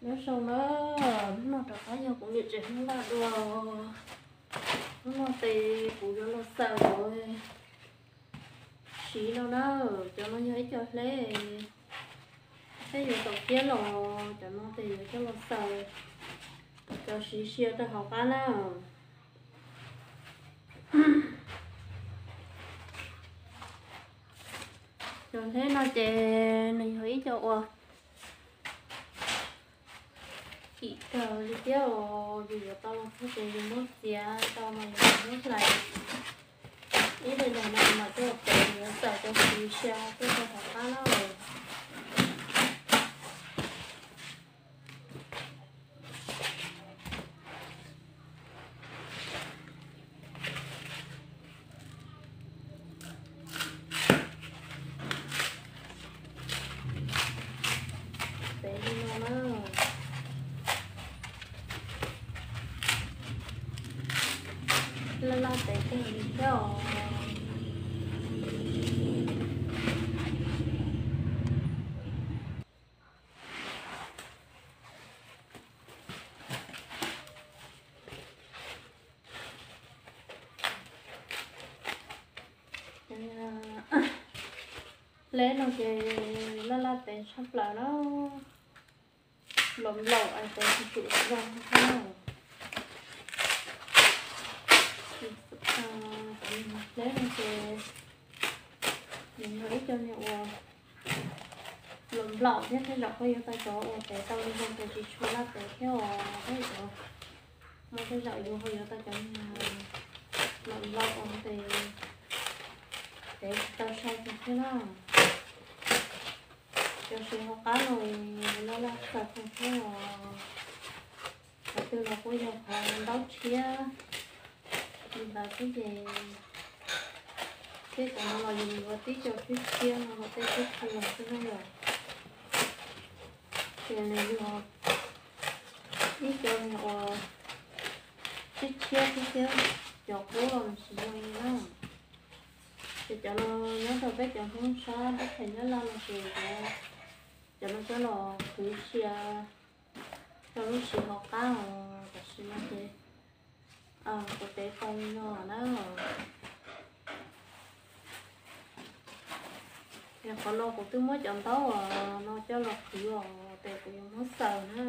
Nyob zoo na, hnub no rov qab yog kuv niam tsev Hmoob Laj dua. Hnub no ces kuv yuav los xaws cov siv no na, cov no yog ib co hleb, hleb yuav tau kiab los, cov no ces yuav coj los xaws cov siv sia rau hauv qab na. Cov hleb no ces nws yog ib co uas kim kawg li thiab os, yus yuav tau los txog ces yus muab txiav tau mas yus muab hlais ib daim daim no mas coj los xaws cov siv sia tuaj rau hauv qab na. Tev li no na. Laj laj tev kawg li thiab os. Hleb no ces laj laj tev tshaj plaws na, nplaum nplaum es tev tsis tshua zoo thiab. Hleb no ces nws yog ib co niag uas nplaum nplaum thiab, tej zaum koj yuav tau cov uas tev tau zoo ces tsis tshua laj tev thiab os. Tej zaum muaj tej zaum yus ho yuav tau cov niag nplaum nplaum os ces tev tsis tau sai kiag thiab na. Cov siv hauv qab no laj laj xaws kawg thiab os. Qhov twg los kuj yog qhov ntaub tshiab li ntawd xwb ces, thiab cov no los yus yuav tib co tshiab tshiab no los tej tshiab tshiab los xwb na yom. Ces nws yog ib co uas tshiab tshiab thiab thiab, cov qub los tsis zoo li na. Ces cov no nyob rau peb cov Hmoob sab teb chaws Nyab Laj no ces cov no coj los khwv sia rau lub siv hauv qab os. Tam sim no ces kuv tev tau li no na. Ces qhov no kuv twb muab cov ntaub uas no coj los khwv os, ces kuv yuav muab xaws na.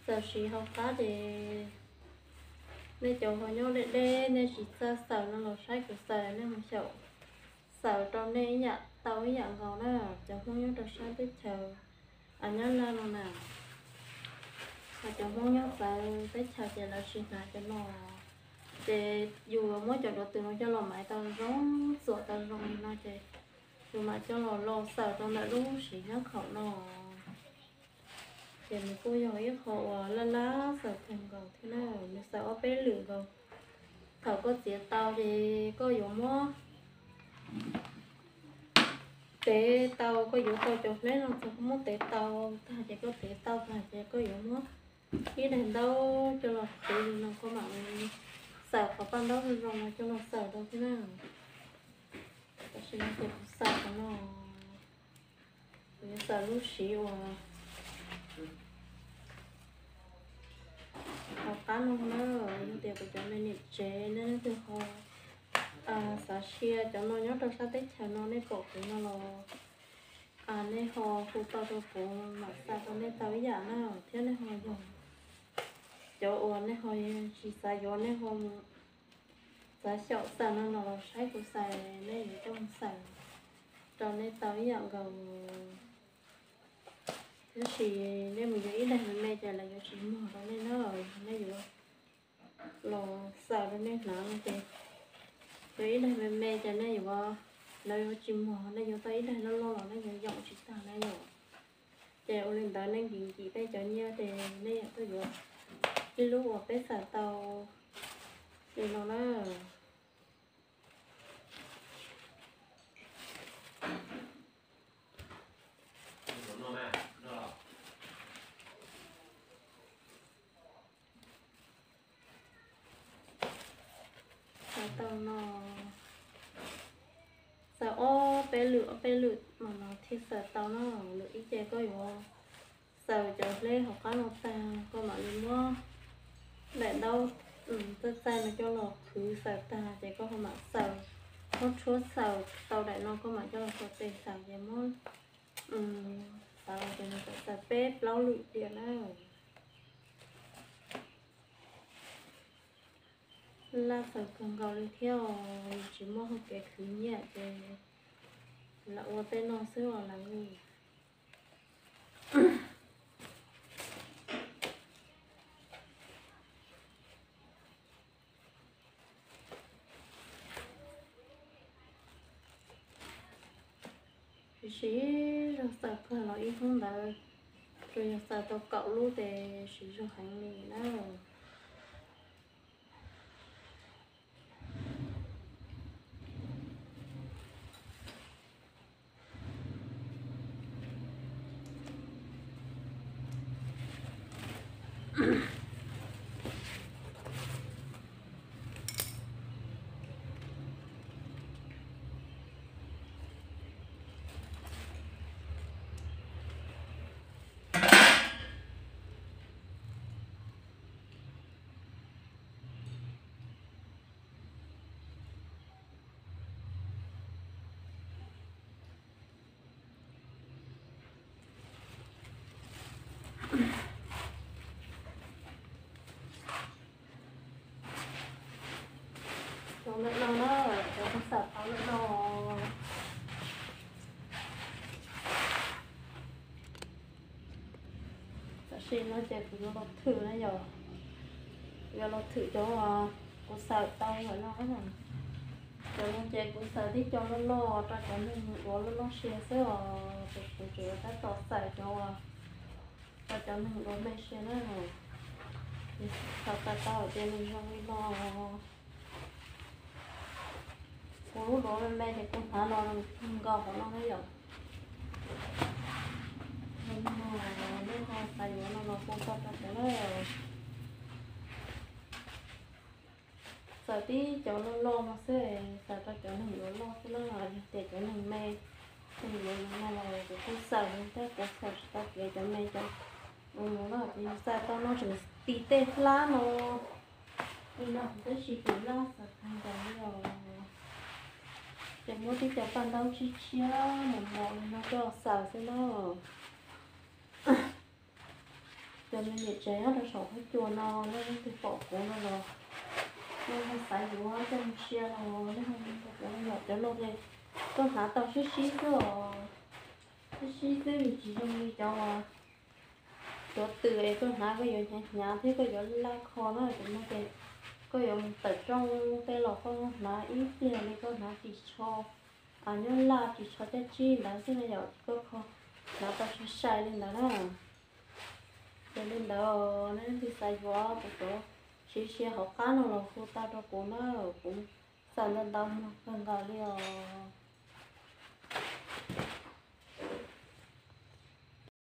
Xaws siv hauv qab ces nej cov ho nyob deb deb nej tsis txawj xaws no los saib kuv xaws, nej mus xyaum xaws rau nej ib yam tau ib yam nkaus na. Cov Hmoob nyob rau sab teb chaws Nyab Laj no na, cov Hmoob nyob txawv teb chaws ces lawv tsis hnav cov no. Ces yus muab cov duav tws no coj los maiv tau zoo, txuam tau zoo li no ces yus mam coj los lo xaws rau ntawm lub siv nyob khaum no. Ces nws kuj yog ib qho uas laj laj xaws kawg nkaus thiab na, nws xaws ob peb lwm nkaus. Thaum koj txiav tau ces koj yuav muab tev tau, koj yuav tau cov hleb no txog koj muab tev tau tag ces koj tev tau tag ces koj yuav muab ib daim ntaub coj los qhwv li no koj mam xaws qhov paj ntaub zoo zoo no coj los xaws rau thiab na. Tam sim no ces kuv xaws qhov no, kuv yuav xaws lub siv uas hauv qab no na. Yog tias kuv cov me niam tsev nej leej twg ho xav sia cov no nyob rau sab teb chaws no nej pom kuv no los nej ho hu tau rau kuv mam xaws rau nej tau ib yam na, thiab nej ho yog cov uas nej ho tsis xav yuav, nej ho txav xyaum xaws no los saib kuv xaws, nej yuav coj mus xaws rau nej tau ib yam nkaus. Tab sis nej mus yuav ib daim me me ces lawv yuav tsis muag rau nej na, nej yuav los xaws rau nej hnav no ces yuav ib daim me me ces nej yuav, lawv yuav tsis muag, nej yuav tau ib daim loj loj los nej yuav yoom tsis tag na yom. Ces ua li ntawd nej nkim nkim peb cov nyiaj ces nej yam tuaj yuav ib lub uas peb xaws tau li no na. Xaws tau no, xaws ob peb lwm ob peb lwm mas no thiaj xaws tau no. Lwm ib ces koj yuav Xaws cov hleb hauv qab no tag koj mam li muab daim ntaub txaij txaij no coj los qhwv xaws tag ces koj ho mam xaws, muab tshuab xaws tau daim no koj mam coj los xaws tes xaws ces muab xaws ces nws txawm xaws peb plaub lwm tiam na. Laj xaws kawg nkaus li thiab os, tsis muaj hauj kev khwv nyiaj ces lam ua tej no xwb os lawv. Siv zog xaws kawg los ib hnub ntawd tsuas yog xaws tau kaum lub ces siv zog heev li na. Cov ntawm no na, cov kuv xaws tau ntawm no. Tam sim no ces kuv yuav los thwm na yom, kuv yuav los thwm cov kuv xaws tau ntawm no. Cov no ces kuv xaws tib co loj loj rau cov neeg ua loj loj sia xwb os, ces kuv tsuas yuav tab tom xaws cov uas rau cov neeg ua me sia na. Xaws tau tau tias nws zoo li no. Kuv lub duav me me ces kuv hnav no nkaus hauv no na yom. Nej ho xav yuav no los hu tau rau kuv na. Xaws tib cov loj loj no xwb, xaws rau cov neeg yuav loj xwb na, yog tias cov neeg me, neeg yuav no los kuv kuj xaws thiab, kuv xaws tsis tau kev cov me cov no ces xaws tau no tseem ti tej hlab no li no tab sis kuv laj xaws tag nkaus li os. Ces muab tib co paj ntaub tshiab tshiab mos mos li no coj xaws xwb na. Cov me nyuam tsev nyob rau saum huab cua no nej leej twg pom kuv no los nej ho xav yuav coj mus sia los nej ho hu rau kuv no. Cov no ces koj hnav tau sib sib xwb os, sib sib xwb nws tsis zoo li cov uas cov twm es koj hnav koj yuav hnyav hnyav thiab koj yuav laj kho na. Cov no ces koj yuav mus tawm rooj tej los koj hnav ib pliag li koj hnav ris tsho, nyob laj ris tsho caj tsib ntawd xwb na yom, koj kho hnav tau sai sai li ntawd na. Yog li ntawd nej leej twg xav yuav kuv cov siv sia hauv qab no los hu tau rau kuv na, kuv xaws ntau ntau muag kawg nkaus li os.